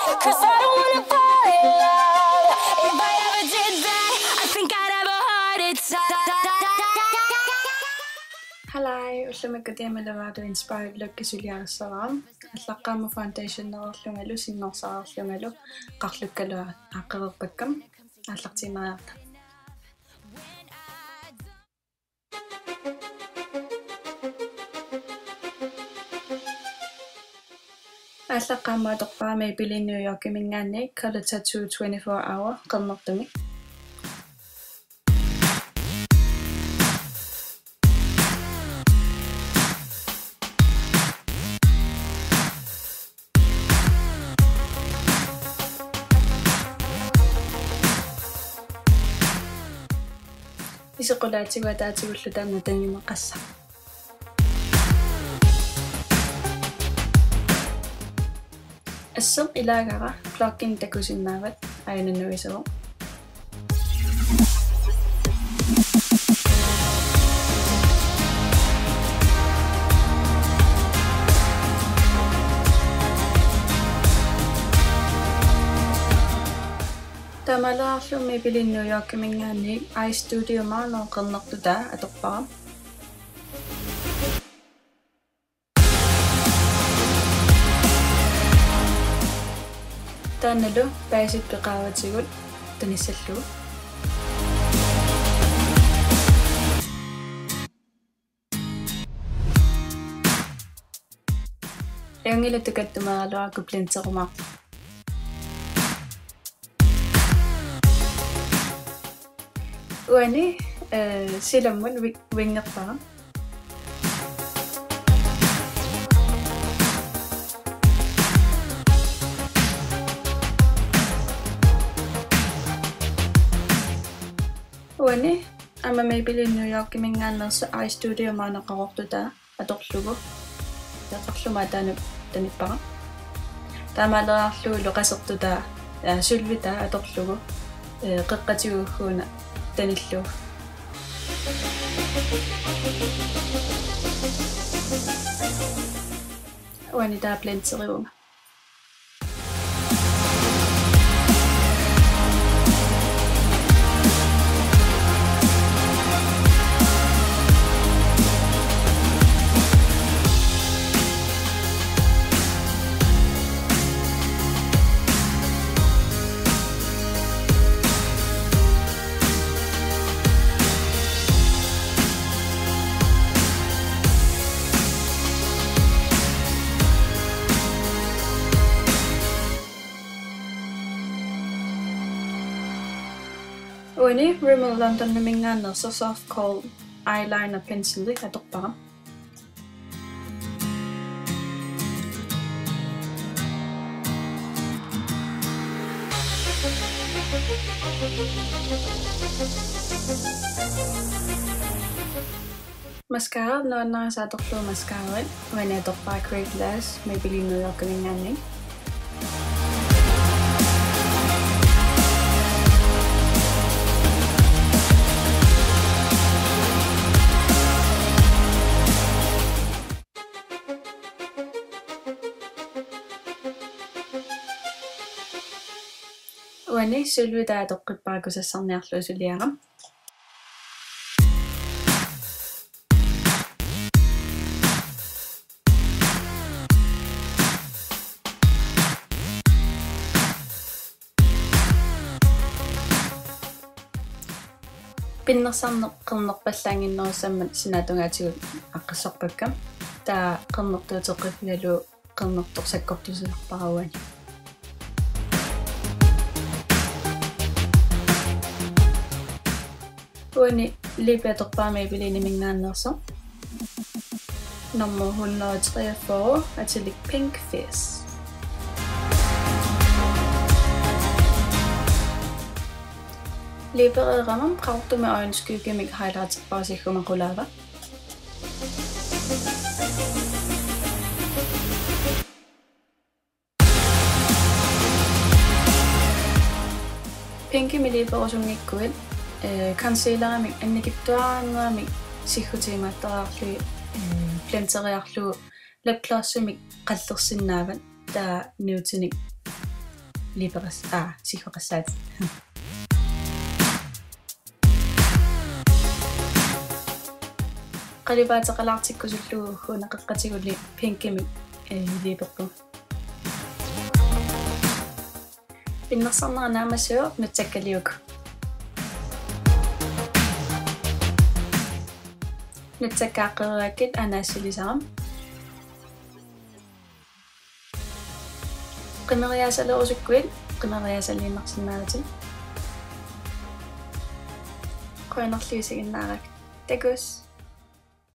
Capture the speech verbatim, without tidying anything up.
'Cause I don't wanna fall in love. If I ever did that, I think I'd have a heart attack. Haluu, ullumikkut Diamalaartu Inspire Look-i suliarissavara. Aallaqqaammut foundationereerlungalu, singorsaareerlungalu, qarlukkalu aaqqereerpakka. Aallartiinnariarta. Aallaqqaammut atorpara Maybelline New Yorkiminngaanniit Color Tattoo twenty-four hour qernertumik. Isequlaatigut ataatigullu taanna tangineqassaq. Asseq ilaagara plugin takusinnaavat, aajuna nuisavoq. Taamaaleriarlugu Maybelline New Yorkiminngaanniit Eye Studio Marno qernertutaa atorpara. Taannalu baseqarfigigatsigu tanissallugu. Ajunngilaq, tukattumeeraluarakku blenderumaarpoq. Uani, eh, silammut wi-, wingerpara. Uani aamma Maybelline New Yorkiminngaanneersoq Eye Studio Marno qernertutaa atorlugu. Taava qarlumma ataanut tanippara. Taamaaleriarlugulu qasertutaa, aa, sølvitaa atorlugu, ee, qeqqatigut una tanillugu. Uani taava blenderivunga. Uani Rimmel Londoniminngaanneersoq Soft Kohl Eyeliner Pencil atorpara. Mascara nuannarisaatorlugu mascararit, uani atorpara Great Lash Maybelline New Yorkiminngaanniit. Uani sølvitaa atoqqippara kusassarniarlugu suliara. Pinnersarneq qernerpallaannginnerussammat sinaatungaatigut aaqqissorpakka. Taava qernertuuteqqiffigalugu qernertoq sakkortusilerpara uani. Uani liipi atorpara Maybellineminngaanneersoq. Nummer hundrede og treogfyrre, atilik Pink Fizz. Liipereerama qaqortumik øjenskyggimik highlighterpara sigguma qulaava. Pinkimik liiperusunngikkuit, eh, concealerimik annikitsuaraannguamik siggutiimaattoriarlugit, eh, blenderiarlugu lipglossimik qallersinnaavat, taava nudinik liipeqas-, aa, siggaqassaatit. Qalipaateqalaartikkusullugu ugguuna qeqqatigut pinkimik, eh, liiperpugut. Pinnersarnera naammassivoq, nutsakkaliuk. Nutsakka aaqqerigakkit anaassulisaram. Qimeriaasalerusukkukku qimeriaasaliinnarsinnaavatit. Qujanarlu isiginnaarassi. Takuss.